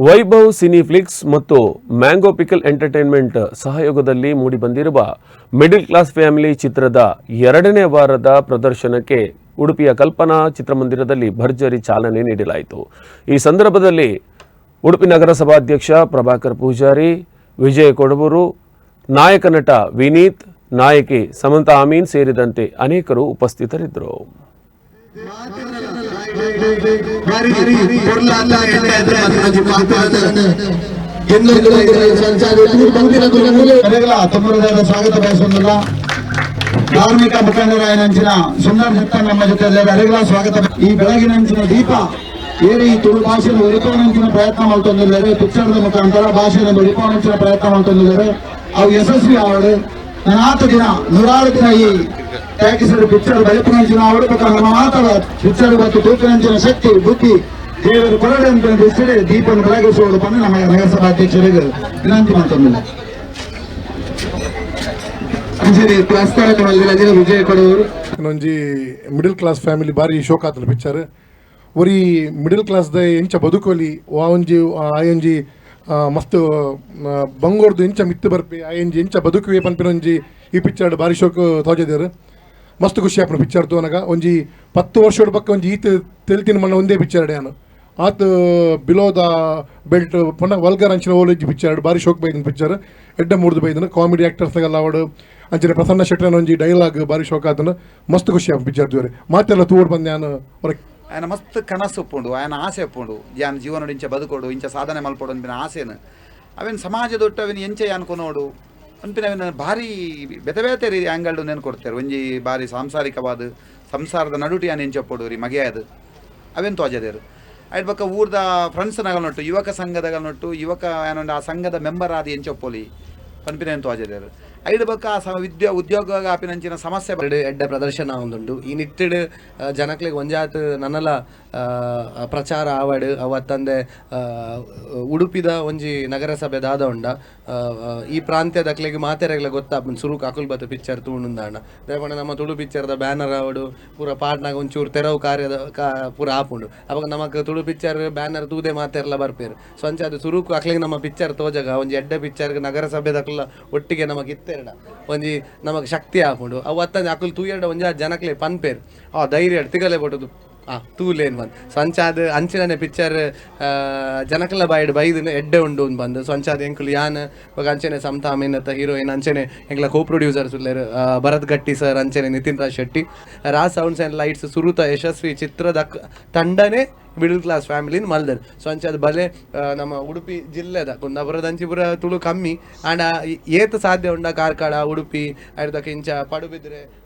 ವೈಭವ್ ಸಿನಿಫ್ಲಿಕ್ಸ್ ಮತ್ತು mango pickle entertainment ಸಹಯೋಗದಲ್ಲಿ ಮೂಡಿಬಂದಿರುವ middle class family ಚಿತ್ರದ ಎರಡನೇ ವಾರದ ಪ್ರದರ್ಶನಕ್ಕೆ ಉಡುಪಿಯ ಕಲ್ಪನಾ ಚಿತ್ರಮಂದಿರದಲ್ಲಿ ಭರ್ಜರಿ ಚಾಲನೆ ನೀಡಲಾಯಿತು. ಈ ಸಂದರ್ಭದಲ್ಲಿ ಉಡುಪಿ ನಗರಸಭಾಧ್ಯಕ್ಷ ಪ್ರಭಾಕರ್ ಪೂಜಾರಿ, ವಿಜಯ ಕೊಡಬೂರು, ನಾಯಕ ನಟ ವಿನೀತ್, ನಾಯಕಿ ಸಮಂತಾ ಅಮೀನ್ ಸೇರಿದಂತೆ ಅನೇಕರು ಉಪಸ್ಥಿತರಿದ್ದರು. ಬಾರಿ ಪೊರ್ಲಾತ ಎಡ್ಡೆ ಆತ್ ಮಾತನ್ನ ಕರೆಗಲ ತುಂಬುರದ ಸ್ವಾಗತ ಬಯಸುವುದಿಲ್ಲ. ಧಾರ್ಮಿಕ ಮುಖಂಡರಾಯನಂಚಿನ ಸುಂದರ್ ಜತ್ತನ್ ನಮ್ಮ ಜೊತೆ ಅರೆಗಲ ಸ್ವಾಗತ. ಈ ಬೆಳಗಿನಂಚಿನ ದೀಪ ಏರಿ ತುಳು ಭಾಷೆಯನ್ನು ಒರಿಪವನಂಚಿನ ಪ್ರಯತ್ನ ಮಾಡ್ತೊಂದಿದ್ದಾರೆ. ಪಿಕ್ಚರ್ದ ಮುಖಾಂತರ ಭಾಷೆಯನ್ನು ಒರಿಪವನಂಚಿನ ಪ್ರಯತ್ನ ಮಾಡ್ತೊಂದಿದ್ದಾರೆ. ಅವು ಯಶಸ್ವಿ ಆವಡು. ನನಾತ ದಿನ, ನೂರಾರು ದಿನ ಈ ಟ್ಯಾಕಿಸ್ ಪಿಕ್ಚರ್ ಬಲಿಪನಂಚಿನ ಆವಡು. ಬೊಕ್ಕ ನಮ್ಮ ಮಾತವ ಪಿಕ್ಚರ್ ಮತ್ತು ತೂಪಿನಂಚಿನ ಶಕ್ತಿ, ಬುದ್ಧಿ ದೇವರು ಕೊರಡೆ ಅಂತ ದೃಷ್ಟಿಡೆ ದೀಪನ್ನು ಬೆಳಗಿಸುವುದು ಬಂದು ನಮ್ಮ ನಗರಸಭಾಧ್ಯಕ್ಷರಿಗೆ ವಿನಂತಿ ಮಾಡ್ತೊಂದಿಲ್ಲ. ಅಂಚನೆ ಪ್ರಸ್ತಾವನೆ ಮಲ್ದಿನ ವಿಜಯ ಕೊಡವರು. ಒಂಜಿ ಮಿಡಲ್ ಕ್ಲಾಸ್ ಫ್ಯಾಮಿಲಿ ಬಾರಿ ಶೋಕ್ ಆತನ ಪಿಕ್ಚರ್. ಒರಿ ಮಿಡಲ್ ಕ್ಲಾಸ್ ದ ಎಂಚ ಬದುಕೋಲಿ, ವಾ ಒಂಜಿ ಆಯೊಂಜಿ ಮಸ್ತ್ ಬಂಗೋರ್ದು ಎಂಚ ಮಿತ್ತು ಬರ್ಪಿ, ಆಯೊಂಜಿ ಎಂಚ ಬದುಕುವೆ ಪನ್ಪಿನ ಒಂಜಿ ಈ ಪಿಕ್ಚರ್ ಬಾರಿ ಶೋಕ್ ತೋಜದೇರು. ಮಸ್ತ್ ಖುಷಿ ಆಪುಂಡು ಪಿಕ್ಚರ್ ತೂನಗ. ಒಂಜಿ 10 ವರ್ಷದ ಬೊಕ್ಕ ಒಂಜಿ ಈತ್ ತೆಲ್ತಿನ ಮಣ್ಣ ಒಂದೇ ಪಿಕ್ಚರ್ ಯಾನು. ಆತ್ ಬಿಲೋ the belt ಪಂಡ ವಲ್ಗರ್ ಅಂಚಿನ ಓಲೇಜ್ ಪಿಕ್ಚರ್. ಬಾರಿ ಶೋಕ್ ಬೈದಿನ ಪಿಕ್ಚರ್, ಎಡ್ಡೆ ಮೂಡ್ದು ಬೈದನ. ಕಾಮಿಡಿ ಆಕ್ಟರ್ಸ್ಗೆಲ್ಲ ಅವಡು. ಅಂಚನೆ ಪ್ರಸನ್ನ ಶೆಟ್ಟರ್ನ ಒಂಜಿ ಡೈಲಾಗ್ ಬಾರಿ ಶೋಕ್ ಆತನ. ಮಸ್ತ್ ಖುಷಿ ಆಪುಂಡು ಪಿಕ್ಚರ್ ತೂವರೆ. ಮಾತೆಲ್ಲ ತೂವೊಡು ಬಂದೆ ಯಾನು ಹೊರ. ಆಯನ ಮಸ್ತ್ ಕನಸು ಉಪ್ಪುಂಡು, ಆಯನ ಆಸೆ ಉಪ್ಪುಂಡು. ಯಾನ್ ಜೀವನಡ್ ಇಂಚ ಬದುಕೋಡು, ಇಂಚ ಸಾಧನೆ ಮಲ್ಪೊಡು ಅನ್ಪಿನ ಆಸೆನು, ಅವೇನು ಸಮಾಜದೊಟ್ಟು ಅವೇನು ಎಂಚ ಯಾನ್ ಕೊನೋಡು ಅನ್ಪಿನ ಅವೇನು ಭಾರಿ ಬೇತೆ ಬೇತೆ ರೀತಿ ಆ್ಯಂಗಲ್ಡ್ ನೇನು ಕೊಡ್ತಾರೆ. ಒಂಜಿ ಬಾರಿ ಸಾಂಸಾರಿಕವಾದ ಸಂಸಾರದ ನಡುಟು ಯಾನ್ ಎಂಚ ಒಪ್ಪೊಡು ರೀ ಮಗೆ ಅದು ಅವೇನು ತೋಜದೇರು. ಐಟ್ ಬೊಕ್ಕ ಊರ್ದ ಫ್ರೆಂಡ್ಸ್ ನಗಲ್ನೊಟ್ಟು, ಯುವಕ ಸಂಘದಗಲ್ನೊಟ್ಟು, ಯುವಕ ಏನೊಂಡು ಆ ಸಂಘದ ಮೆಂಬರ್ ಆದ್ ಎಂಚ ಒಪ್ಪೊಲಿ ಪನ್ಪಿನ ತೋಜದೇರು. ಐಡ್ ಬೊಕ್ಕ ಆ ವಿದ್ಯಾ ಉದ್ಯೋಗ ಆಪಿನಂಚಿನ ಸಮಸ್ಯೆ. ಎಡ್ಡೆ ಎಡ್ಡೆ ಪ್ರದರ್ಶನ ಒಂದುಂಡು. ಈ ನಿಟ್ಟಿಡ್ ಜನಕ್ಲೆಗ್ ಒಂಜಾತ್ ನನಲ ಪ್ರಚಾರ ಆವಡ್. ಅವತ್ತಂದೆ ಉಡುಪಿದ ಒಂಜಿ ನಗರಸಭೆ ದಾದ ಉಂಡ, ಆ, ಆ, ಈ ಪ್ರಾಂತ್ಯದಕ್ಲೆಗ್ ಮಾತೆರೆಗ್ಲ ಗೊತ್ತಾಪುಂಡು. ಸುರುಕು ಅಕುಲ್ ಬತ್ತ ಪಿಕ್ಚರ್ ತೂಂಡುಂದಾಂಡ. ದಾಯೆ ನಮ್ಮ ತುಳು ಪಿಕ್ಚರ್ದ ಬ್ಯಾನರ್ ಆವಡು ಪೂರ ಪಾಡ್ನಾಗ ಒಂಚೂರು ತೆರವು ಕಾರ್ಯದ ಪೂರ ಆಪುಂಡು. ಅವಾಗ ನಮಕ್ ತುಳು ಪಿಕ್ಚರ್ ಬ್ಯಾನರ್ ತೂದೆ ಮಾತೆರ್ಲ ಬರ್ಪೇರು. ಸೊ ಅಂಚ ಅದು ಸುರುಕು ಅಕ್ಲೆಗ್ ನಮ್ಮ ಪಿಕ್ಚರ್ ತೋಜಗ ಒಂಜಿ ಎಡ್ಡೆ ಪಿಕ್ಚರ್ಗ್ ನಗರಸಭೆದಕ್ಲ ಒಟ್ಟಿಗೆ ನಮಕ್ ಇತ್ತೆರಡ ಒಂಜಿ ನಮಕ್ ಶಕ್ತಿ ಆಪುಂಡು. ಅವು ಅತ್ತಂದೆ ಅಕುಲು ತೂಯೆರಡ ಒಂಜಿ ಜನಕ್ಲೆ ಪನ್ಪೇರು, ಆ ಧೈರ್ಯ ತಿಗಲೆ ಬೊಟುದು ಆ ತೂಲೇನ್ ಬಂದ್. ಸೊ ಅಂಚಾದ್ ಅಂಚಿನನೆ ಪಿಕ್ಚರ್ ಜನಕಲ ಬಾಯಿಡ್ ಬೈದಿನ ಎಡ್ಡೆ ಉಂಡು ಅಂದ್ ಬಂದು. ಸೊ ಅಂಚಾದ್ ಎಂಕುಲು ಯಾನ್ ಬೊಕ ಅಂಚನೆ ಸಮತಾ ಅಮೀನ್ ಹೀರೋಯಿನ್, ಅಂಚನೆ ಎಂಕ್ಲ ಕೋ ಪ್ರೊಡ್ಯೂಸರ್ಸ್ ಉಲ್ಲೆರ್ ಭರತ್ ಗಟ್ಟಿ ಸರ್, ಅಂಚನೆ Nitin Raj Shetty. Raj sounds and lights ಸುರುತ ಯಶಸ್ವಿ ಚಿತ್ರದ ತಂಡನೇ ಮಿಡಲ್ ಕ್ಲಾಸ್ ಫ್ಯಾಮಿಲಿನ ಮಲ್ದರ್. ಸೊ ಅಂಚಾದ್ ಬಲೆ ನಮ್ಮ ಉಡುಪಿ ಜಿಲ್ಲೆದ ಕುಂದಾಪುರದ ಅಂಚಿಪುರ ತುಳು ಕಮ್ಮಿ ಆಂಡ ಏತ್ ಸಾಧ್ಯ ಉಂಡ ಕಾರ್ಕಳ, ಉಡುಪಿ, ಐಡ್ದಕ ಇಂಚ ಪಡುಬಿದ್ರೆ.